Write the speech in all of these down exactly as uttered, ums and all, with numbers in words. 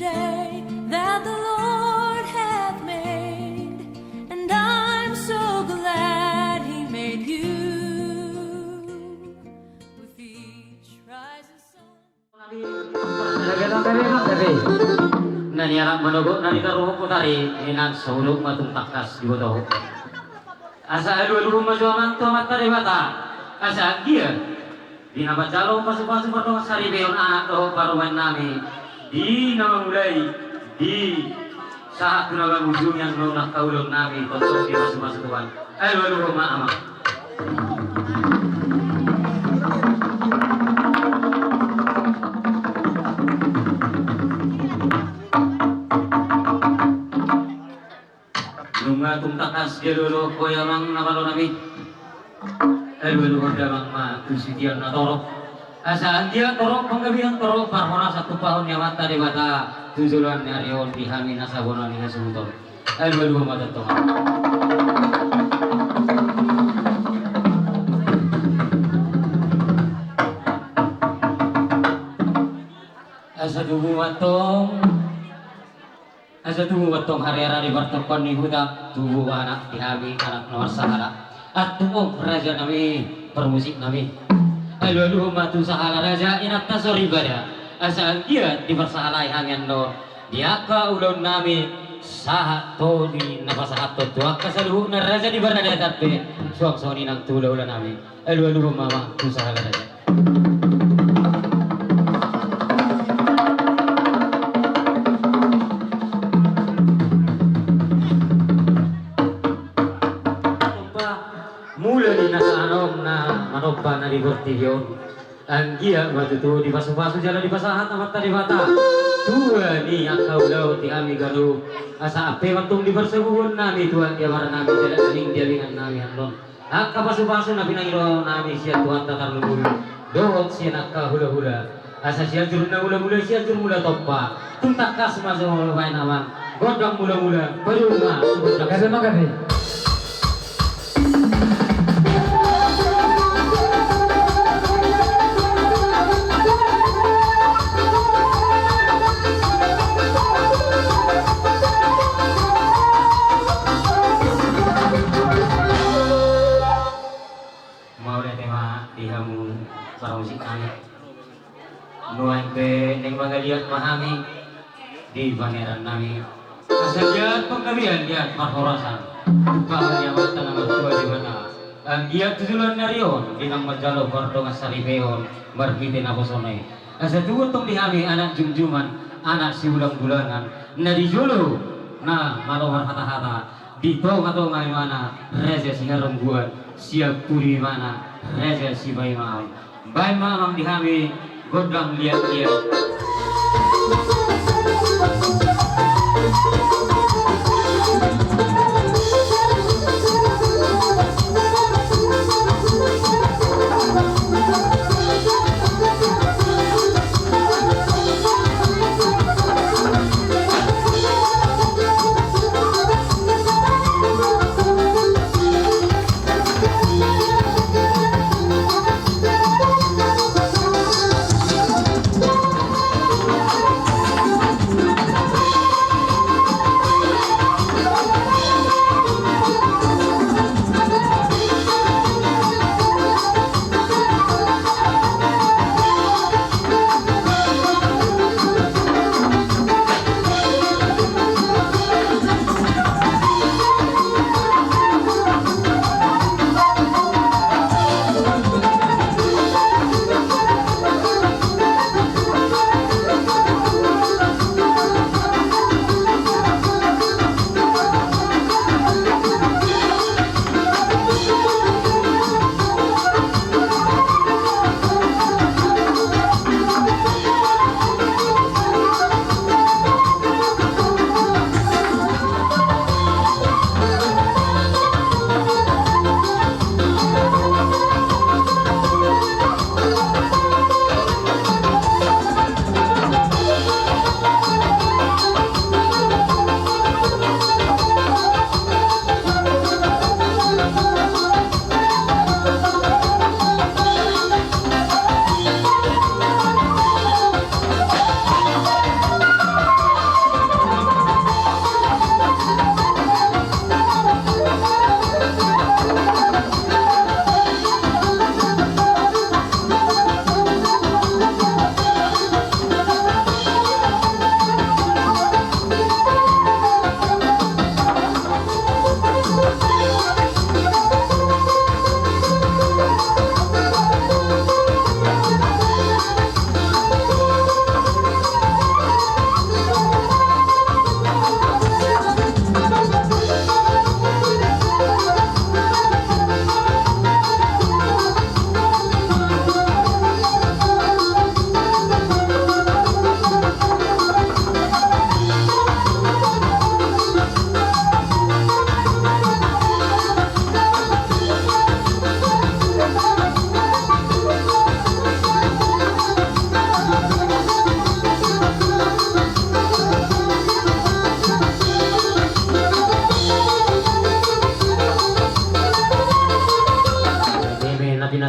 day that the Lord hath made, and I'm so glad he made you. With each rising sun. Na nialap manogot na nitaruhon botari, inang sauluk ma tung tangkas diboto. Asa alualuhon ma jo amang tu Amanta Debata, asa anggiat di na manjalo pasupasu pardongan saripeon anak dohot parumaen nami, di na mangulai, di sahat tu na mangujungi annon angka ulaon nami, tongtong dipasupasu Tuhan. Alualuhon ma amang. Nunga tung tangkas dialualuhon ho i amang na malo nami. Alualuhon damang ma tu sitiaon na torop. Asa anggiat torop panggabean, torop parhorasan tumpahon ni Amanta Debata tu joloan ni ari on di hami na sabonoan ni hasuhuton. Alualuhon ma tongtong. Asa tubu ma tong. Asa tubu ma tong hariara di partongon ni huta, tubu anak di hami, anak na marsahala. Antusi on raja nami, parmusik nami. Alualuhon ma tu sahala raja, inanta soripada. Asa anggiat diparsahalai hami annon di angka ulaon nami, sahat tu di na pasahathon tu angka saluhutna raja di paradaton pe, suang songon i nang tu hulahula nami. Alualuhon ma amang tu sahala raja. Mula ni na saonari na manompa na di portibi on, anggiat ma tutu dipasupasu jala dipasahat Amanta Debata tua ni angka ulaon di hami ganup, asa ampe ma tong di parsabuhon nami tu anggiamara nami jala aning di abingan nami annon. Angka pasupasu na pinangido nami sian Tuhanta tarlumobi dohot sian angka hulahula. Asa Sianjur na mulamula, Sianjur Mula Tompa. Tung tangkas ma jo baen amang, gondang mulamula, padomu ma tu gondang. Gabe ma gabe. Mauliate ma di hamu parmusik nami. Nuaeng pe naeng mangaliat ma hami di pangeran nami. Asa liat panggabean, liat parhorasan, tumpahon ni Amanta na martua Debata. Anggiat tu joloan ni ari on di naung manjalo pardongan saripeon marhite naposona i. Asa tubu tong di hami anak jumjuman, anak siulangbulangan, na di jolo na malo marhatahata, di tongatonga imana Raja Siharungguan, sian pudi imana Raja Sipaimaon. Baen ma amang di hami gondang liatliat.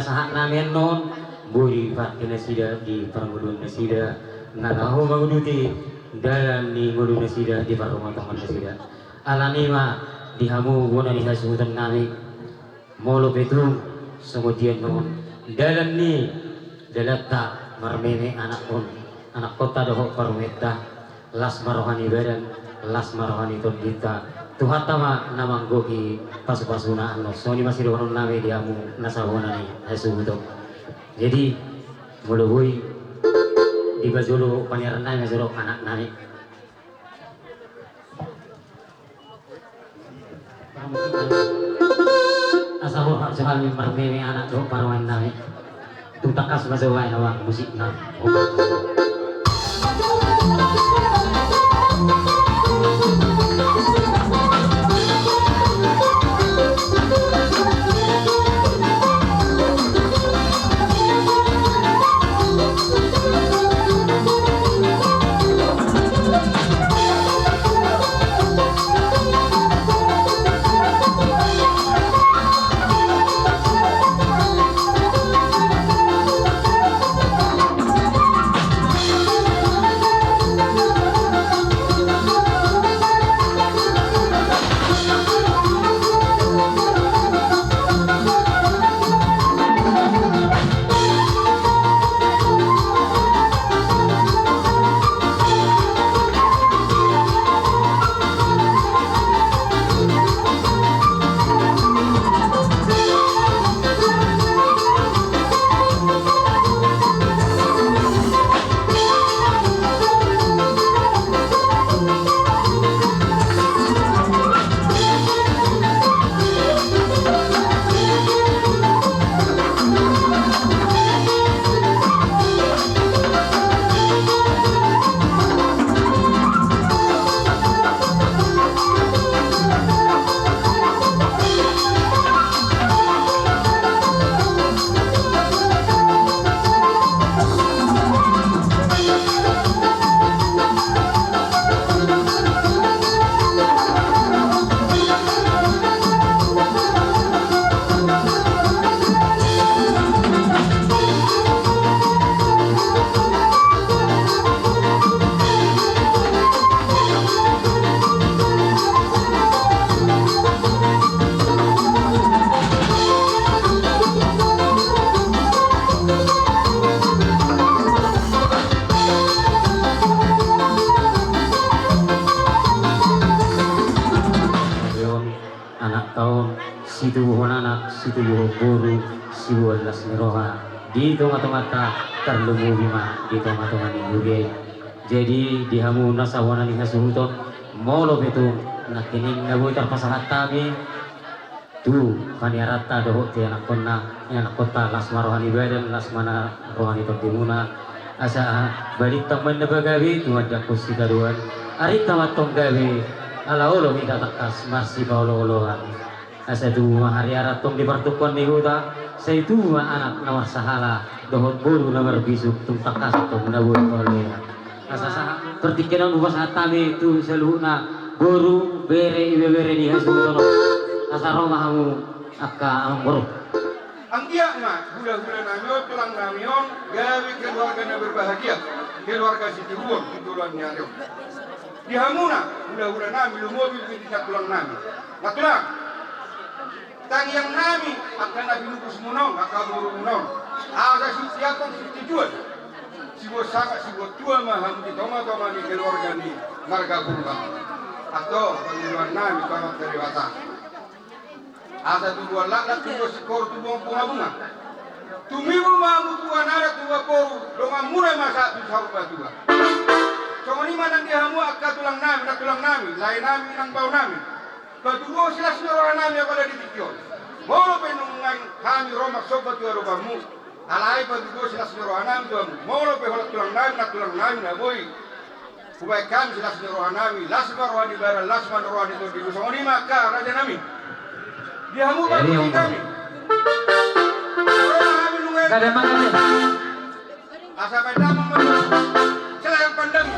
Sahat nami annon, boi dipakke nasida di parngoluan nasida, na laho manguduti dalan ni ngolu nasida di parrumatonggaon nasida. Alani ma di hamu bona ni hasuhuton nami, molo pe tung songon dia annon dalan ni dalanta marmeme anakkon, anakkonta dohot parumaenta, las ma roha ni badan, las ma roha ni tondinta. Tuhanta ma na manggohi pasupasuna annon. Songon i ma sidohonon nami di hamu na sabona ni hasuhuton. Jadi molo boi, dipajolo paniaran nami ma jolo anak nami. Asa borhat jo hami marmeme anak dohot parumaen nami. Tung tangkas ma jo baen amang musikna. Anak taon, situbuhon anak, situbuhon boru, siboan las ni roha di tongatonganta, tarlumobi ma di tongatonga ni huria i. Jadi di hamu na sabona ni hasuhuton, molo pe tung nangkining na boi tarpasahat hami tu paniaranta dohot tu anakkonna, anakkonta, las ma roha ni badan, las ma na roha ni tondimuna. Asa balintang ma inna pagabe tu manjangkon sitadoan, arinta ma antong gabe, ala olo hita tangkas marsipaolooloan. Asa tubu ma hariara antong di partungkoan ni huta, sai tubu ma anak na marsahala dohot boru na marbisuk, tung tangkas antong na boi paoloion. Asa sahat partingkian on hupasahat hami tu saluhutna boru, bere, ibebere ni hasuhuton on. Asa ro ma hamu angka amangboru. Anggiat ma hulahula nami on, tulang nami on gabe keluarga na berbahagia, keluarga sitiruon di joloan ni ari on. Di hamuna hulahula nami, lumobi pe di nantulang nami. Nantulang, tangiang nami angka na pinupusmuna on, angka borumuna on, asa sitiap on sitijuan, sibuat sangap sibuat tua ma hamu di tongatonga ni keluarga ni marga Purba. Antong pangidoan nami tu Amanta Debata, asa tubuan laklak, tubuan singkoru, tubuan bungabunga. Tumibu ma hamu tubuan anak, tubuan boru, donganmuna ma sahat tu saur matua. Songon i ma nang di hamu angka tulang nami, nantulang nami, lae nami, inang bao nami. Patubu silas ni roha nami apala di tingki on. Molo pe nunga hami ro marsomba tu adopanmu, alai patubu silas ni roha nami tu hamu. Molo pe holan tulang nami, nantulang nami na boi hubaen hami silas ni roha nami, las ma roha ni badan, las ma roha ni tondi. Songon i ma angka raja nami. Di hamu, jadi, bangku, amang, nami. Ro ma hami nunga. Kada mangan. Asa baen damang ma. Selamat pandang.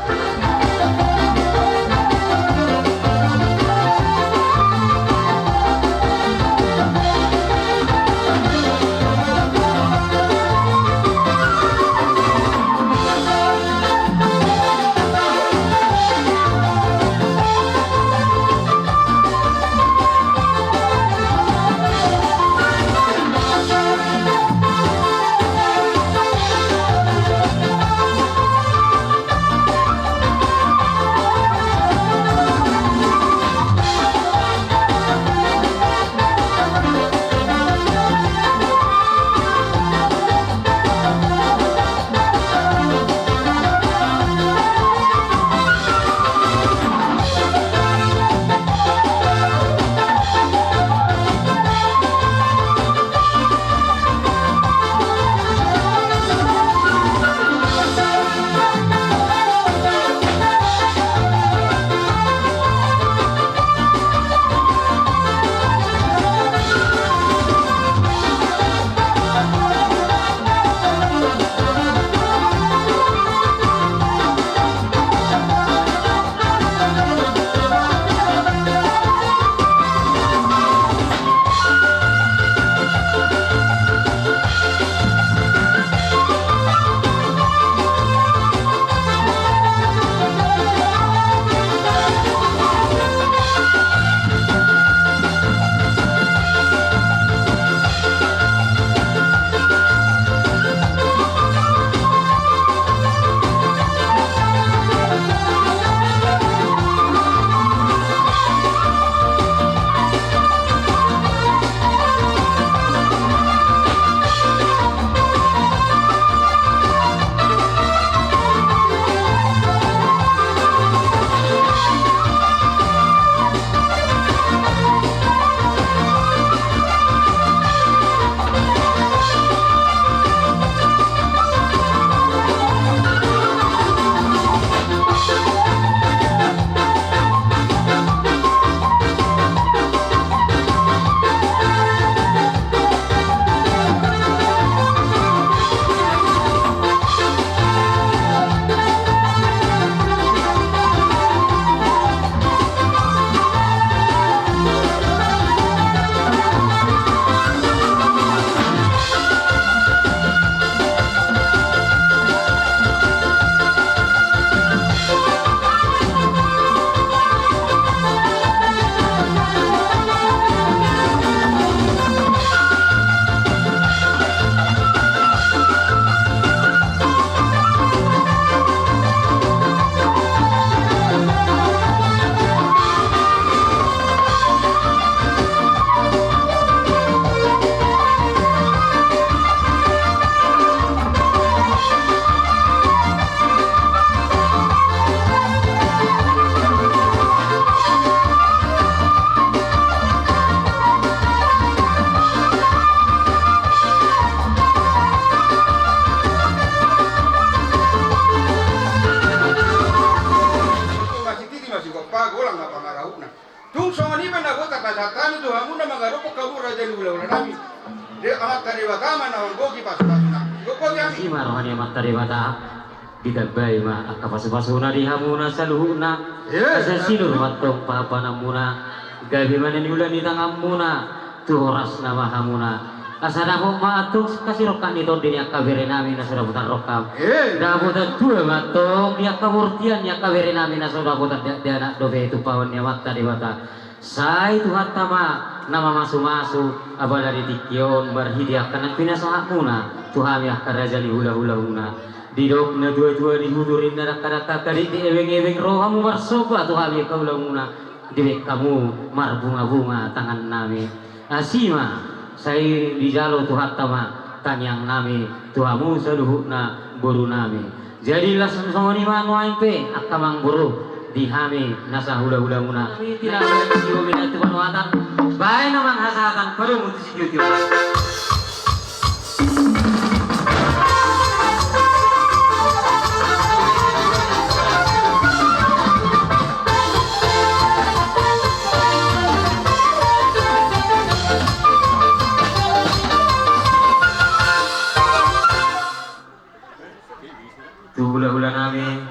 Hulahula nami. Di Amanta Debata ma na manggohi pasupasuna. Gogohi hami. Asi ma roha ni Amanta Debata. Ditambai ma angka pasupasuna di hamuna saluhutna. Asa sinur ma antong pahanpanganmuna. Gabe ma na niula ni tanganmuna. Tu horasna ma hamuna. Asa dapot ma antong hasirongkap ni tondi ni angka bere nami na so dapotan rongkap. Dapotan tua ma antong di angka bortian ni angka bere nami na so dapotan dakdanak dope tumpahon ni Amanta Debata. Sai Tuhanta ma na mamasumasu, apala di tingki on marhite angka na pinasahatmuna tu hami angka raja ni hulahulamuna. Didok natuatua di huta ninna dangkadangka, angka dikdok ebengebeng ro hamu marsomba tu hami angka hulamuna. Dibahen hamu marbungabunga tangannami. Asi ma, sai dijalo Tuhanta ma tangiangnami tu hamu saluhutna borunami. Jadi laos songon i ma nuaeng pe angka amangboru di hami nasa hulahulamuna. Hami tilang di hami na tu panuatan. Baen amang hasahatan padomu tu sitio-tio. Tu hulahulanami,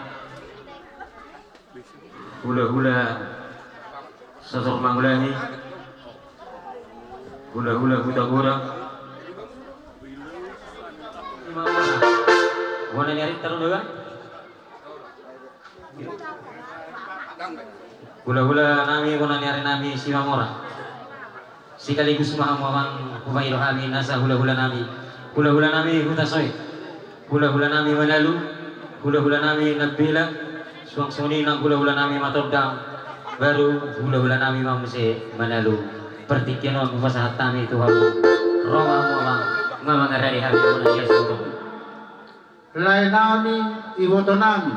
hulahula Sasor Mangulahi, hulahula Hutagodang. Bona ni ari taruh dua. Hulahulanami, bona ni arinami Simamora. Sekaligus ma hamu amang, hupaidok hami nasa hulahulanami. Hulahulanami Hutasoit. Hulahulanami Manalu. Hulahulanami Nambela. Suang songon i nang hulahulanami Matondang. Baru hulahulanami ma muse Manalu. Partingkian on hupasahat hami tu hamu. Ro ma hamu amang, mangarade hami bona ni ari. Laenami, ibotonami,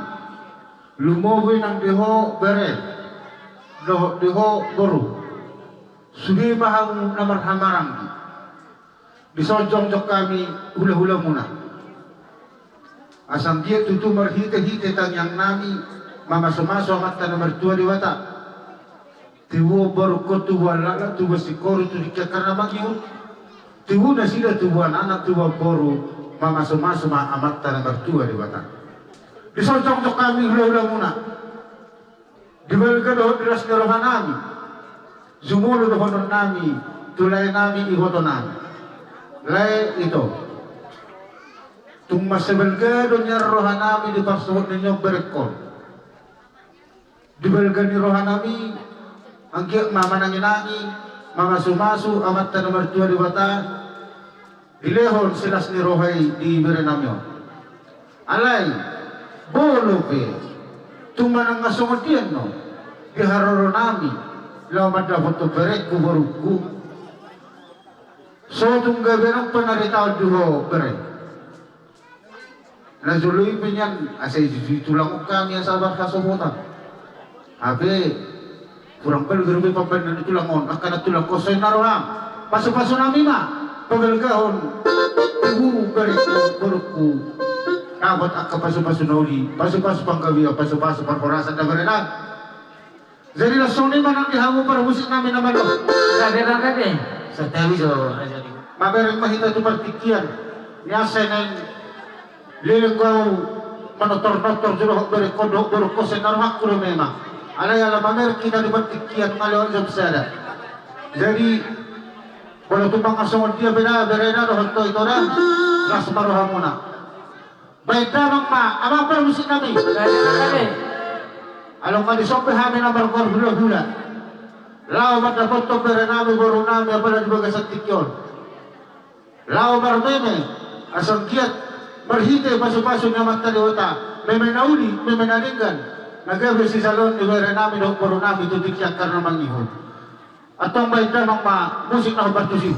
lumobi nang di ho bere dohot di ho boru. Sude ma hamu na marhahamaranggi. Dison jongjong hami hulahulamuna. Asa anggiat tutu marhitehite tangiangnami mamasumasu Amanta na martua Debata. Tubuan borungkon, tubuan laklak, tubuan singkoru tu tingki angka na mangihut. Tubu nasida tubuan anak, tubuan boru, mamasumasu ma Amanta na martua Debata. Dison jongjong hami hulahulamuna. Di balga dohot di las ni rohanami. Jumolo dohononnami tu laenami, ibotonami. Lae ito. Tung mansai balga do nian rohanami di parsohot ni on berengkon. Di balga ni rohanami, anggiat ma mananginangi, mamasumasu Amanta na martua Debata, dilehon silas ni roha i di berenami on. Alai, molo pe, tung manang na songon dia annon, di haroronami, laho mandapothon berengku borungku. So tung gabe nang panaritaon di ho bere. Na jolo i pe nian, asa ijujui tulang on hami asa marhasohotan. Hape, hurang balga dope pambahenan ni tulang on, angka na tulang on songon na roham. Pasupasunami ma, pabalgahon, tubu berengku, borungku. Dapot angka pasupasu na uli, pasupasu panggabean, pasupasu parhorasan da berenami. Jadi laos songon i ma nang di hamu parmusiknami na malo. Gabe ma gabe. Santabi jo raja ni. Mamereng ma hita tu partingkian. Ni asa naeng leleng ahu manortornortor jo dohot berengkon dohot borungkon, songon na rohangku do memang. Alai ala mamereng hita tu partingkian, malewat jam sada. Jadi molo tung manang songon dia pe da berena dohot ho ito da, las ma rohamuna. Baen damang ma, amang parmusiknami. Baen damang ma. Along nga dison pe hami na margoar hulahula, laho mandapothon berenami, borunami, apala di bagasan tingki on. Laho marmeme, asa anggiat marhite pasupasu ni Amanta Debata, meme na uli, meme na denggan, na gabe sijaloon ni berenami dohot borunami tu tingki angka na mangihut. Antong baen damang ma musik na hombar tusi.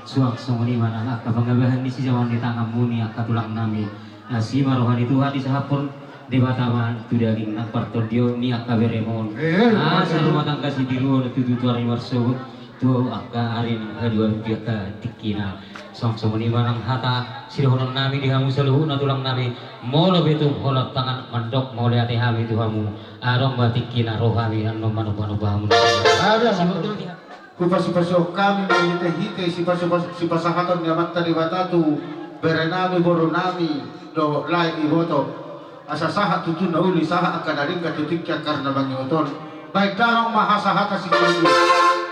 Suang songon i ma nang angka pangabahan ni sijaman ni tanganmuna angka tulang nami. Asi ma roha ni Tuhan disahaphon Debata ma tu daging nang partondion ni angka beremon. Asa rumah tangga sitiruon tutu tu ari marsogot tu angka ari nang haduan di angka tingkina. Suang songon i ma nang hata sidohonon nami di hamu saluhutna tulang nami. Molo pe tung holan tangan mandok mauliate hami tu hamu. Adong ma tingkina ro hami annon manomba-nomba hamu. Hupasu-pasu hami ma hita-hita sipasu-pasu sipasahaton ni Amanta Debata tu bere nami boru nami dohot lae iboto. Asa sahat tutu na uli sahat angka na denggan tu tingki angka na mangihut on. Baen damang ma hasahatan singkir.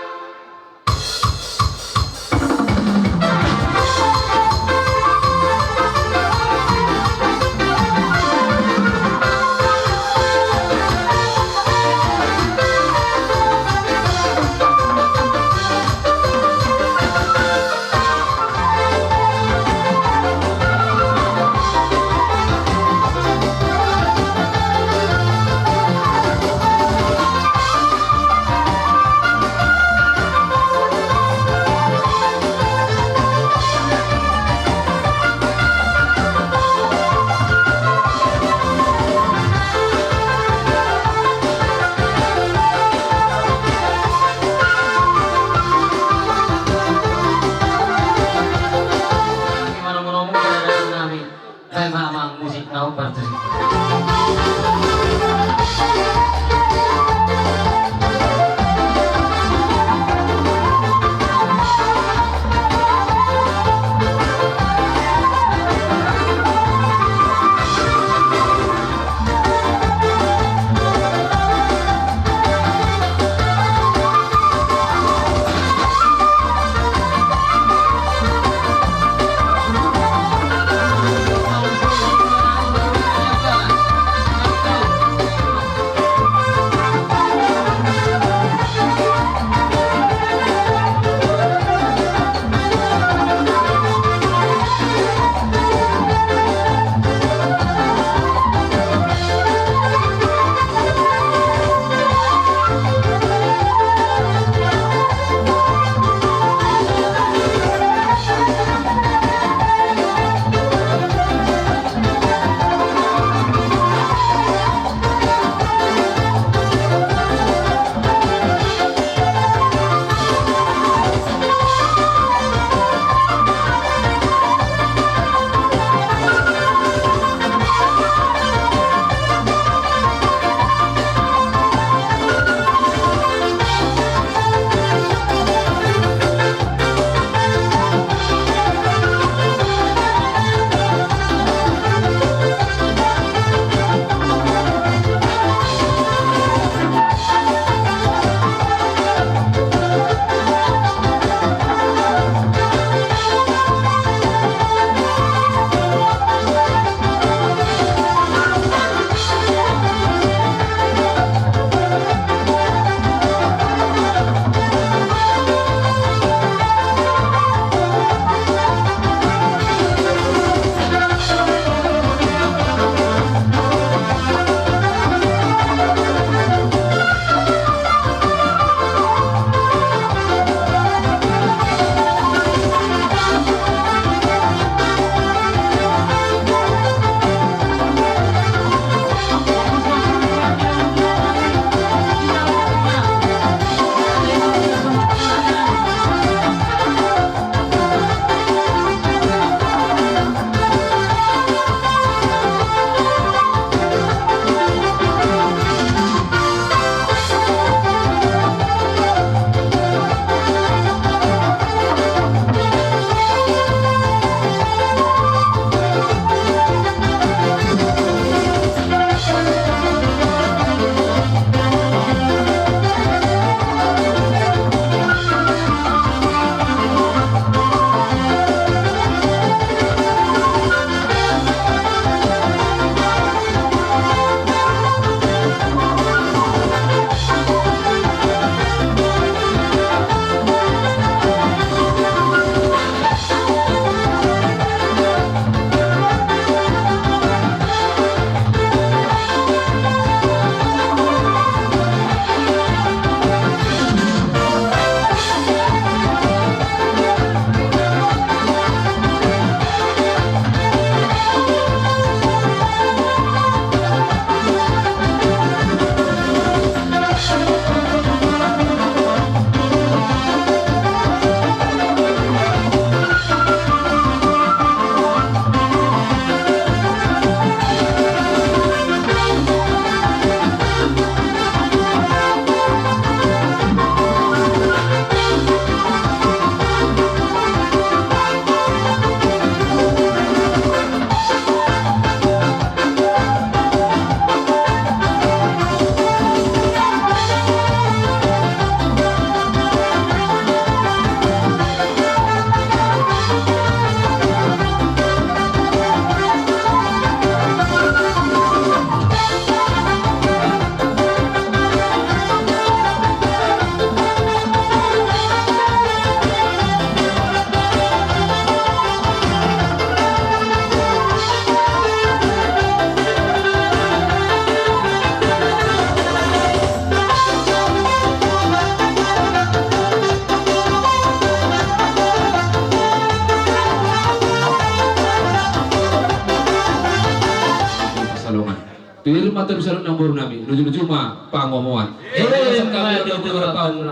Tapi salut nang boru nami, luju-luju ma pangomoan. Eh, eh, mate tu, mate tu.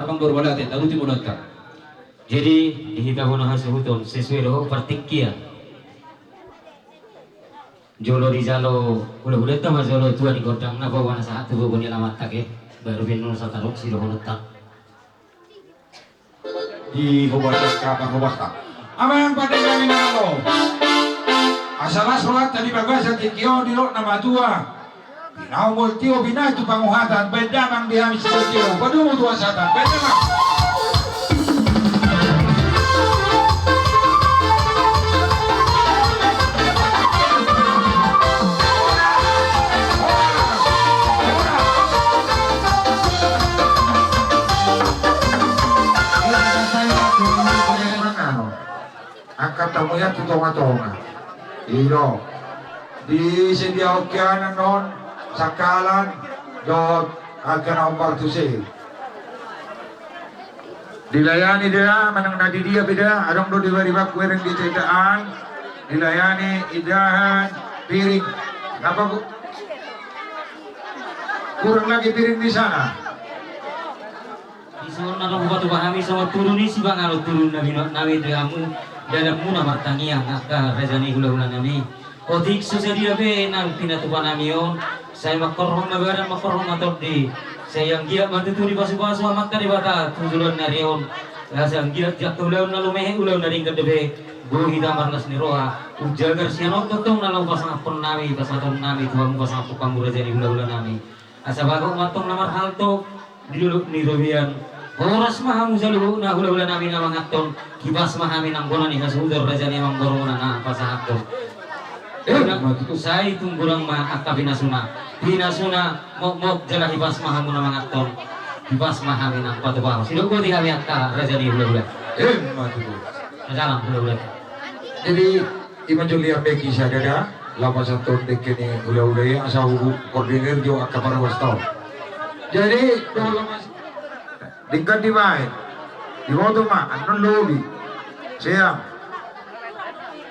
Pang boru balate, taruti monata. Jadi, di hita bona hasuhuton, sesuai dohot partingkian. Jolo dijalo, hula-hulanta ma jolo tua di gondang, na bawa na sahat tu bobo ni alamat take, baru benno sataruk si dohononta. Di hobas angka parhobasta. Amang pande nami na malo. Asa las rohanta di bagasan tingki on di dolok na matua. Di na umul tio binahen tu panguhatan, baen damang di hami sitio. Padomu tu hasahatan, baen damang. Angka tamu ia tu tonga-tonga. I do. Disediahon hian annon sangkalan dohot angka na hombar tu si. Dilayani da, manang na di dia pe da, adong do di bariba kuereng di tendaan. Dilayani, indahan, piring. Kenapa ku-, kurang lagi piring di sana? Dison na ro hupatupa hami songon tudu ni sipanganon tudu na binoan nami tu hamu, dalanmuna martangiang angka raja ni hula-hula nami. Otik so sadia pe nang pinatupa nami on, sai mangkorhon ma badan mangkorhon ma tondi. Sai anggiat ma tutu dipasu-pasu Amanta Debata tu joloan ni ari on. Asa anggiat di angka ulaon na lumehe ulaon na denggan dope, boi hita marlas ni roha. Umjagar sian on tongtong na laho pasangaphon nami, pasahaton nami tu hamu, pasangaphon hamu raja ni hula-hula nami. Asa bagot ma antong na marhalto di dolok ni robean. Horas ma hamu saluhutna hula-hula nami na manganhon. Hipas ma hami nang bona ni hasuhuton raja ni amangborumuna na pasahathon. Eh, sai tung godang ma angka pinasuna. Pinasuna mokmok jala hipas ma hamu na manganhon. Hipas ma hami nang patupahon. Sidok boti hami angka raja ni hula-hula. Eh, ma tutu. Salam hula-hula. Jadi, ima jolo i ambeki sada da, laho pasahathon dengke ni hula-hula i, asa hukoordinir jo angka parhobasta on. Jadi, dohot laho pas-, denggan dibaen. Diboto ma, annon lobi. Siap.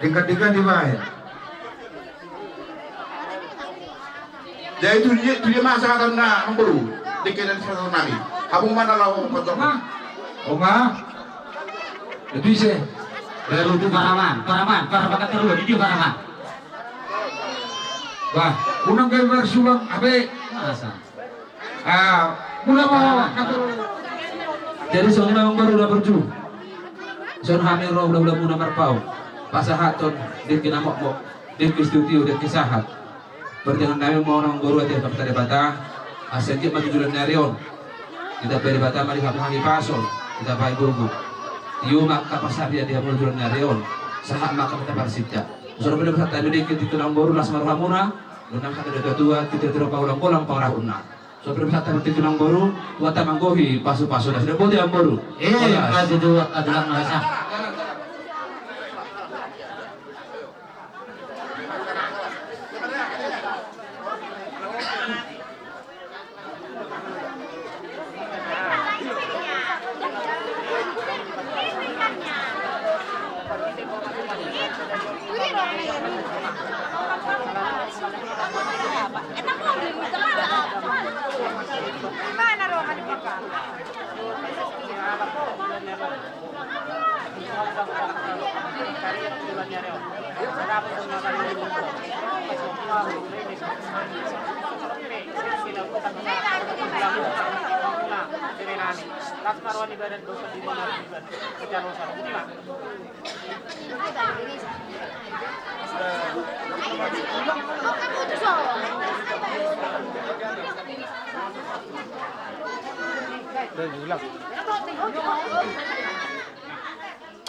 Denggan-denggan dibaen. Jadi tu dia, tu dia ma sahatan na, amangboru. Dengke na sahatan nami. Hamu ma na laho pasahathon. Oma. Oma. Itu ise. Baru tu paraman, paraman, paraman kata dua, di dia paraman. Bah, unang gabe marsuang, abe. Masa. Ah, mula ma. Paraman. Jadi songon i ma amangboru na burju. Songon i hami ro hula-hulamuna Marpaung. Pasahathon dengke na mokmok, dengke sitio-tio, dengke sahat. Partangiangan nami ma on amangboru ate Amanta Debata, asa anggiat ma tu joloan ni ari on ditambai Debata ma di hamu hahipason, ditambai gogo. Tio ma angka parsapian di hamu tu joloan ni ari on, sahat ma angka parsinta. Songon i ma pasahat nami dengke tingki on amangboru, las ma rohamuna, unang hata ni natuatua, tingki on ro pagolang-golang pangarahutna. Songon i ma pasahat nami tingki on amangboru, Tuhanta ma anggohi pasu-pasuna. Sidok boti amangboru. Eh, horas. Ima tutu angka tulang na asa.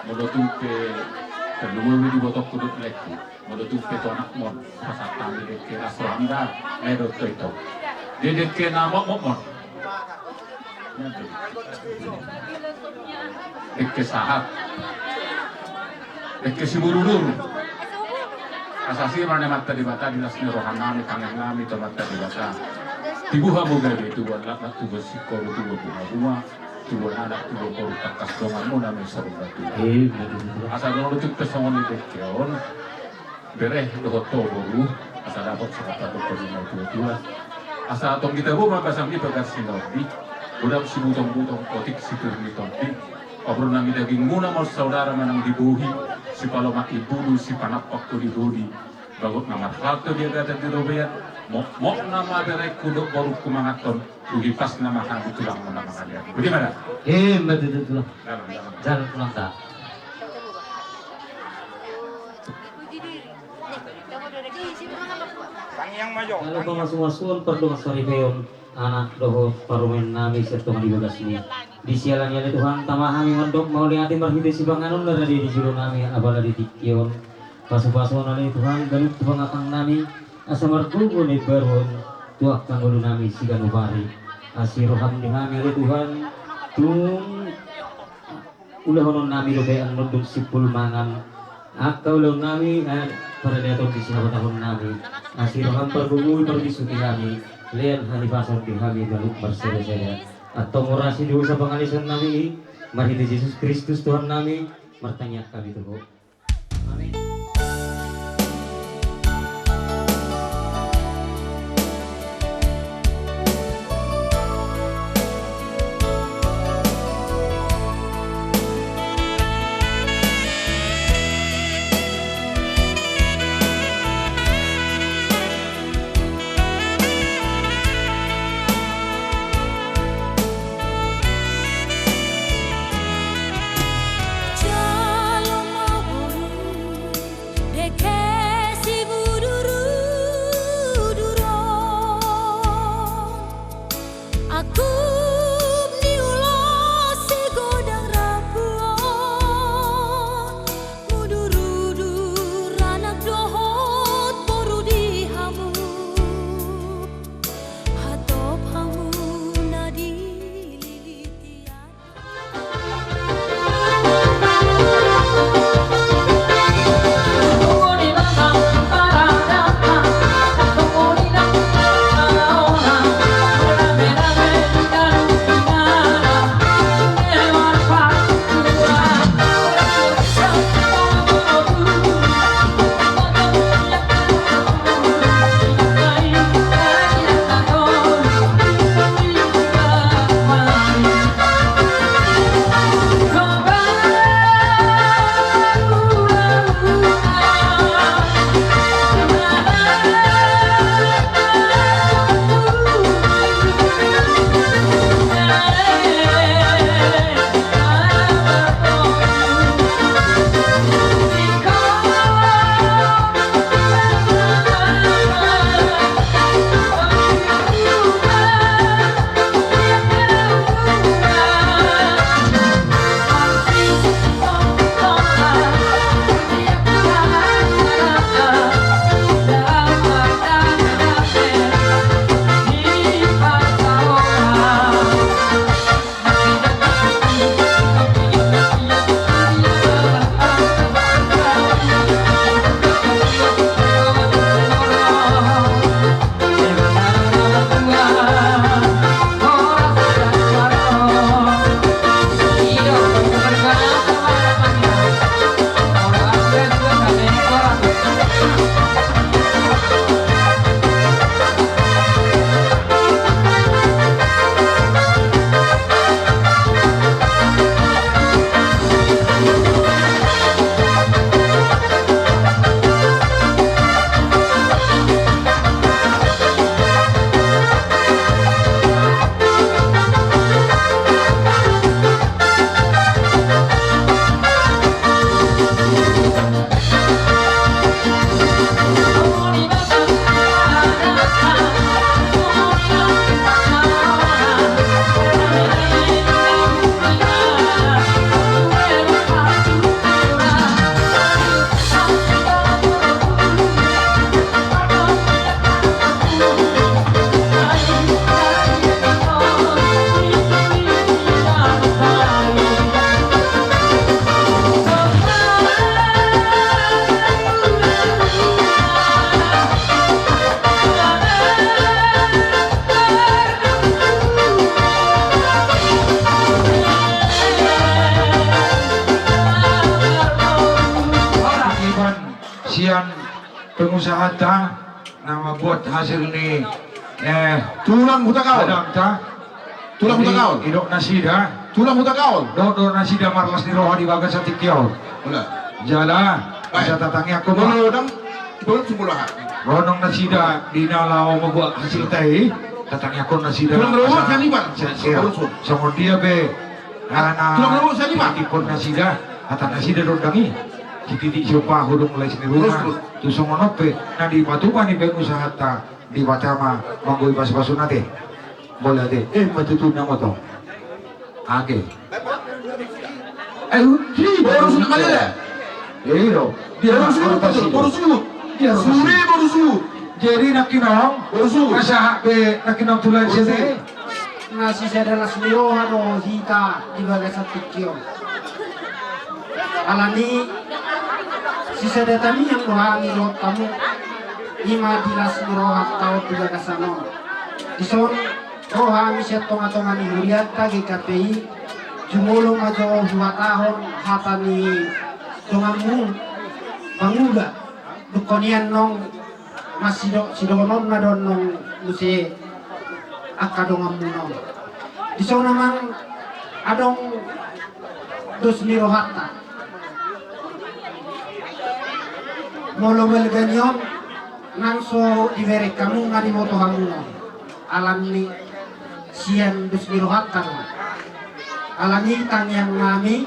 Molo tung pe, perlu molo di botongku dohot laengku. Molo tung pe tu anakmon, pasahat hami dengke las roham da, na i do tu ito. Di dengke na mokmokmon. Dengke sahat. Dengke siburururu. Asa asi ma ni Amanta Debata di las ni roha nami, tangiang nami tu Amanta Debata. Tibu hamu gabe, tibu anak, tibu singkoru, tibu bunga-bunga. Tubuan anak, tubuan boru, tangkas donganmuna ma i saur matua. Eh, betul, betul. Asa dohot tu pe songon i dengke on, bere dohot ho boru, asa dapot sangkap dohot na tua-tua. Asa tong ditabo ma basang ni bagas ni tondi, godang sibutong-butong otik sipir ni tondi. Paboru nami dagingmuna ma saudara manang di bohi, sipalomak imbulu, sipanampak hodi-hodi. Bagot na marhalto di agatan di robean, mokmok nama berengku dohot borungku manganhon, tu hipasna ma hami tulangmuna mangalean. Budi ma da? Eh, betul tulang. Dalam, dalam. Jalan tulang ta. Tangiang ma jo. Jalo pamasumasu-masuon pardongansaripeon anak dohot parumaen nami sian tonga ni bagas ni. Di siala ni ale Tuhan, tama hami mandok mauliate marhite sipanganon na rade di jolo nami apala di tingki on. Pasu-pasu ale Tuhan ganup tu pangapang nami, asa margogo na imbaru on tu angka ngolu nami siganup ari. Asi roham di hami ale Tuhan, tung ulahonon nami dope annon dung simpul mangan angka ulaon nami, eh, paradaton di sinabatahon nami. Asi roham pargogoi parbisuhi hami, lean hahipason di hami ganup marsada-sada. Antong murasi dosa pangaleson nami i, marhite Jesus Kristus Tuhan nami, martangiang hami tu Ho. Amin. Jalo ma boru dengke simudur-udur on. Angkup ni ulos sigodang rambu on. Mudur-udur anak dohot boru di hamu. Hatop hamu na dililiti. Iban sian pengusahanta na mambuat hasil ni Eh, tulang Hutakaol. Adong ta. Tulang Hutakaol. Didok nasida. Tulang Hutakaol. Dohot do nasida marlas ni roha di bagasan tingki on. Jala asa tatangiangkon ma. Ro nasida di na laho mambuat hasilta i. Tatangiangkon nasida. Tulang Hutakaol. Songon dia pe. Tulang Hutakaol. Tatangiangkon nasida. Hata nasida do dang i. Sititik siompa hudung les ni rumah. Tu songon on pe na dipatupa ni baen usahanta. Debata ma manggoi pasu-pasuna te. Molo te, eh, ma tutu na motong. Ake. Eh, si boru suhut ma lele. Iyo. Boru suhut, boru suhut. Sure boru suhut. Jadi nangkining boru suhut. Masa be nangkining tulang sese. Na sisada las ni roha do hita di bagasan tingki on. Alani sisada tangiang do hami dohot hamu, i ma di las ni rohanta on di bagasan on. Dison ro hami sian tonga-tonga ni hurianta G K P I, jumolo ma jo huhatahon hata ni donganmu Pangula. Dungkon i annon masido-, sidonganna do annon muse angka donganmuna on. Dison amang adong dos ni rohanta. Molo balga ni on nang so dibereng hamu nga diboto hamu on. Alani sian dos ni rohanta do. Alani tangiangnami,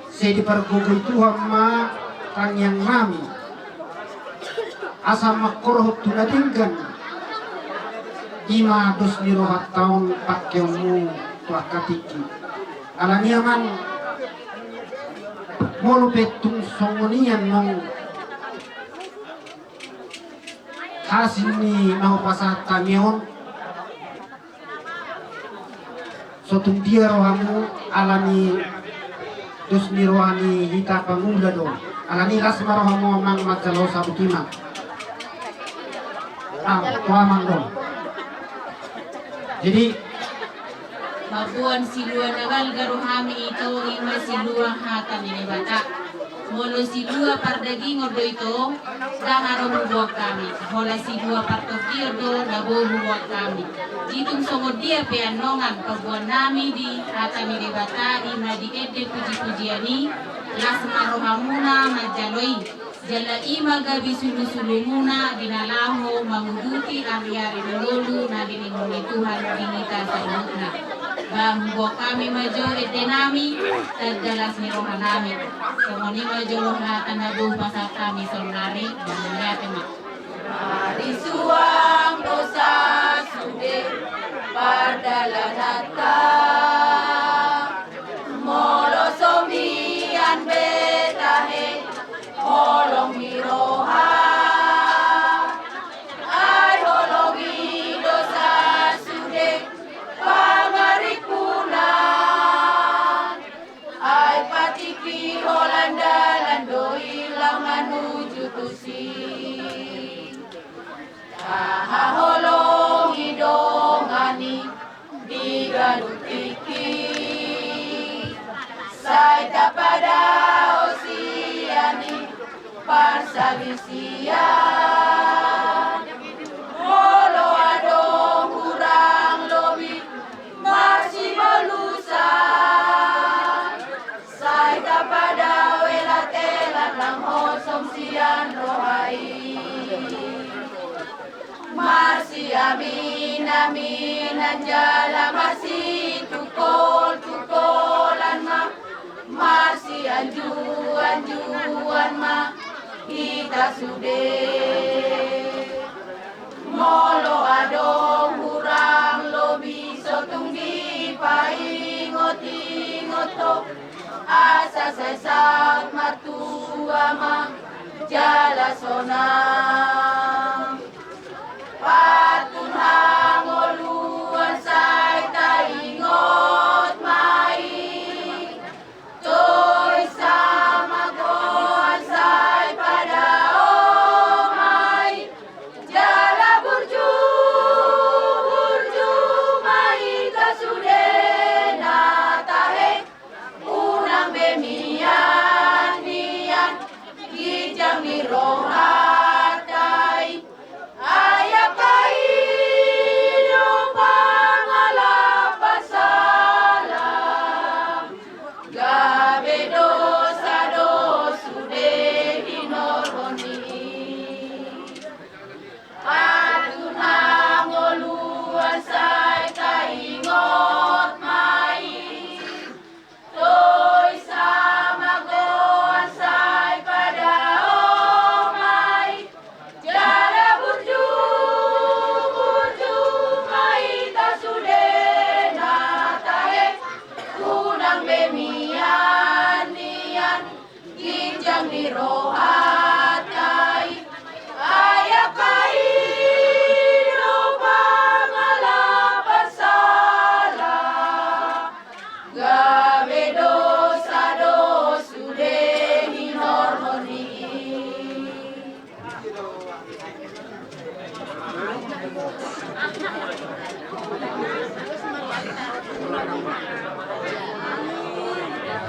sai dipargogoi Tuhan ma tangiangnami. Asa mangkorhon tu na denggan, i ma dos ni rohanta on pangkeonmu tu angka tingki. Alani amang, molo pe tung songon i annon hasil ni na hupasahat hami on, so tung dia rohamu, alani dos ni roha ni hita Pangula do. Alani las ma rohamu amang manjalo sabut i ma. Ah, tu amang do. Jadi, mamboan silua na balga rohami ito, i ma silua hata ni Debata. Molo silua pardagingon do ito, ndang adong huboan hami. Holan silua partondion do na boi huboan hami. Jadi tung songon dia pe annon pamboannami di hata ni Debata, i ma di ende puji-pujian i, las ma rohamuna manjalo i. Jala i ma gabe sulu-sulumuna di na laho manguduti ari-ari na tolu na diringot ni Tuhan di hita saluhutna. Ba huboan hami ma jo endenami, tanda las ni rohanami. Songon i ma jo hata na boi hupasahat hami saonari, mauliate ma. Marisuang do sasude pardalananta, molo so mian be tahe holong ni roha. Ai holong i do sasude pangaripuna. Ai patikki holan dalan do i laho manuju tusi. Taha holong i dongan i di ganup tingki. Sai tapadao sian i parsalisian. Molo adong hurang lobi marsibalusan. Sai tapadao elat-elat nang hosom sian roha i. Marsiamin-aminan jala marsitungkol-tungkolan ma, marsianju-anjuan ma hita sude. Molo adong hurang lobi so tung dipaingot-ingot ho, asa sai saut martua ma jala sonang. Patun hangoluan sai taingot ma i. Tois hamagoan sai padao ma i. Jala burju, burju ma hita sude na tahe. Unang be mian, mian ginjang ni rohanta i. Ai angka i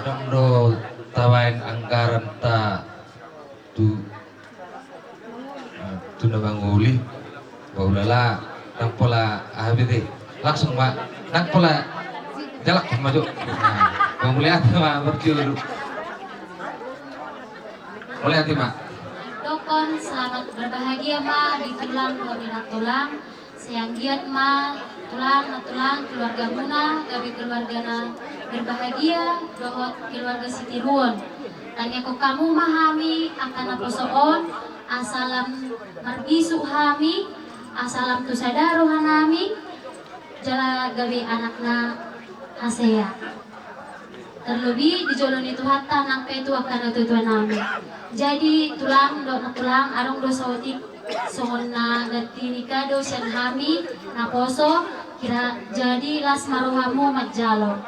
Nang do tabaen anggaran ta tu, eh, tu na mangoli. Ba ulala, nang pola aha be te. Langsung ma, nang pola jalak ma jo. Nah, mauliate ma, berjuru. Mauliate ma. Dokkon selamat berbahagia ma di tulang dohot di nantulang. Sai anggiat ma tulang nantulang keluargamuna gabe keluarga na berbahagia dohot keluarga sitiruon. Tangiangkon hamu ma hami angka naposo on, asa lam marbisuk hami, asa lam tu sada rohanami, jala gabe anak na hasea. Terlebih di jolo ni Tuhanta nang pe tu angka natuatuanami. Jadi tulang dohot nantulang, adong do saotik songon na ganti ni kado sian hami naposo, hira jadi las ma rohamu manjalo.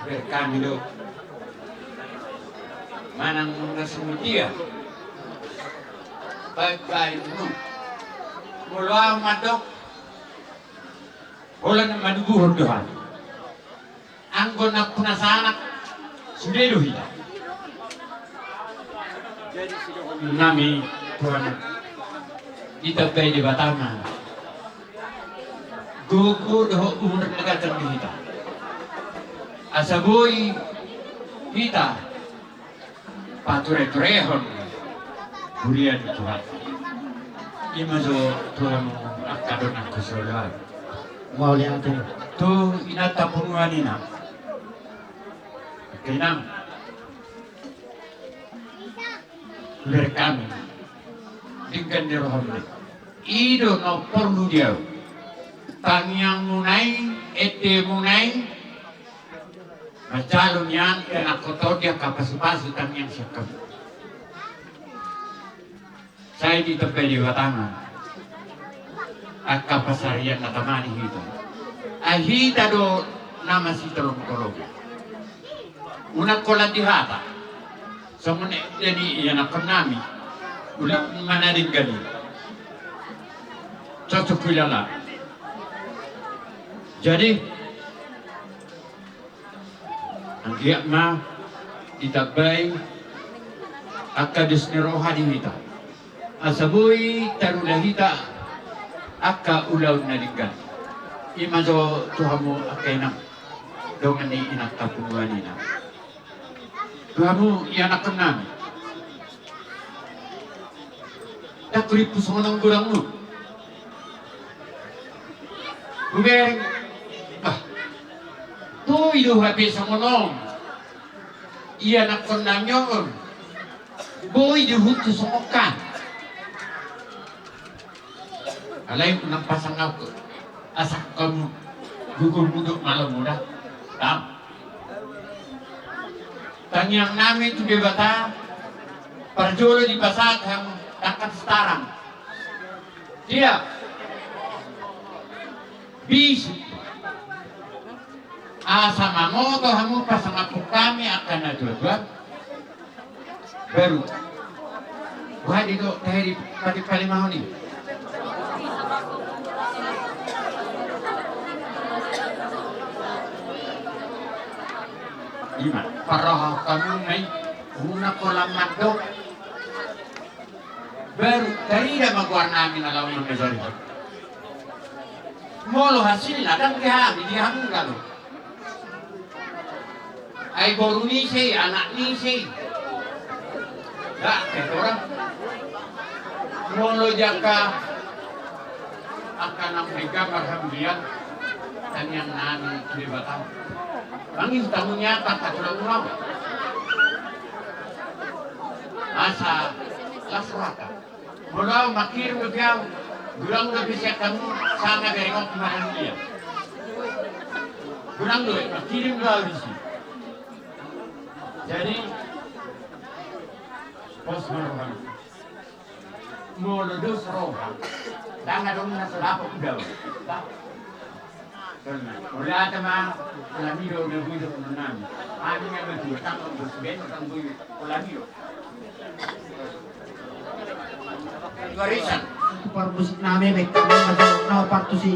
Berkami do manang na songon dia baen-baenmu. Molo ahu mandok, holan na manubuhon do hami. Anggo na pinasahat sude do hita. Nami Tuhan, ditambai Debata ma gogo dohot umur na ganjang di hita, asa boi hita pature-turehon huria ni Tuhan. Ima jo Tuhan, angka donganku saudara. Mauliate. Tu inanta punguan, inang. Oke, inang. Berkami. Denggan ni roham. I do na porlu di ahu. Tangiangmuna i, endemuna i, manjalo nian ianakhonta on di angka pasu-pasu tangiang sian hamu. Sai ditambai Debata ma angka pansarian na tama di hita. Ai hita do na masitolong-tolongan. Unang holan di hata. Songon i, jadi ianakhon nami. Ulang ma na denggan i. Cocok huilala. Jadi, anggiat ma ditambai angka dos ni roha di hita, asa boi tarula hita angka ulaon na denggan. Ima jo tu hamu angka inang, dongan ni inanta punguan, inang. Tu hamu ianakhon nami. Ndang hurimpu songon on godangmu. Hubereng. Bah. Boi do hape songon on. Ianakhon nami on. Boi do hutu songon on. Alai unang pasangap asa hamu gugur mudok malam muda. Tam. Tangiang nami tu Debata, parjolo dipasahat hamu dangka Sitaram. Dia. Bisuk. Asa mangoto hamu pasangaphon hami angka na tua-tua. Baru. Wah, di do, tahe di pati palimahon i. Ima, parroha hamu ma i, unang holan mandok. Baru tarida ma goar nami na laho mangajari. Molo hasilna ndang di hami, di hamu do. Ai boru ni ise i, anak ni ise i. Ndang, eh, orang. Molo jaka angka na manggambar hambalian, tangiang nami tu Debata. Mangihuti hamu nian angka tulang, asa las rohanta. Molo ahu mangkirim dope ahu, godang dope sian hamu sanga bereng on marhambalian. Godang do, mangkirim do ahu disi. Jadi, pos ma roham. Molo dos roha, ndang adong na so dapot idaon. Mauliate ma, holan i do na boi dohonon nami. Hami na matua, tangkap dos ben, tangkap dos ben, holan i do. Garisan. Parmusik nami, baik kami masuk, no, partusi.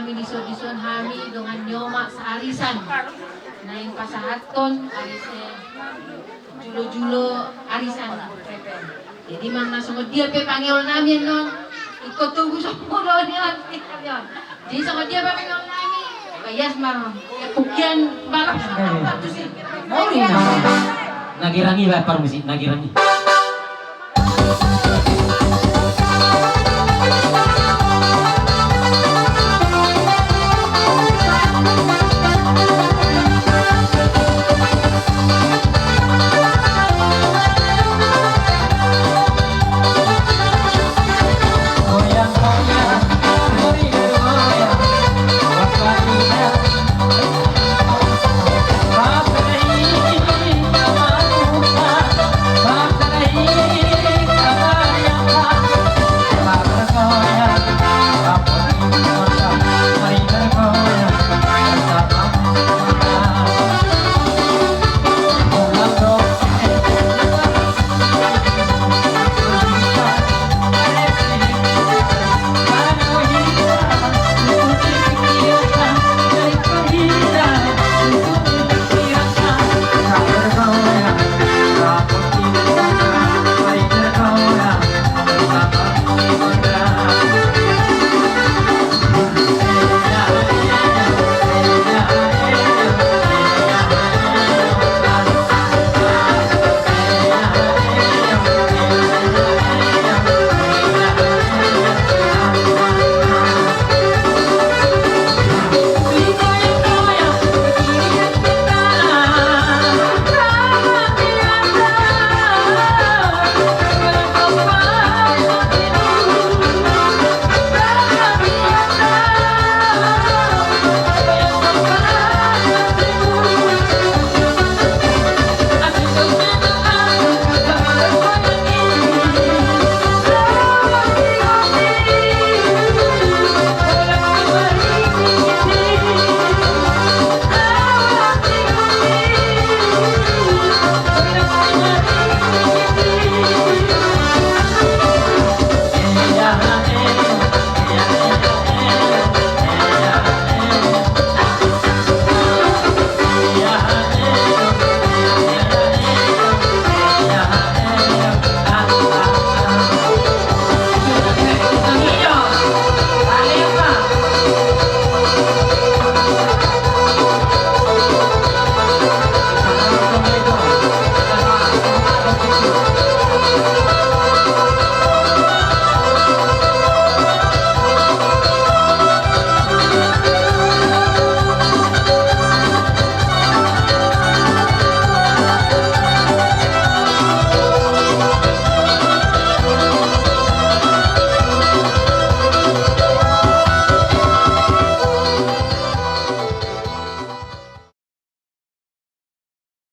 Dison-dison hami dongan ni omak saarisan naeng pasahathon ari se julo-julo arisan. Jadi manang na songon dia pe pangeol nami annon, ingkon togu sopo do ni on. Jadi songon dia pe pangeol nami, baias ma, ya pukian balap. Mauliate. Na girang i, Pak Parmusik, na girang i.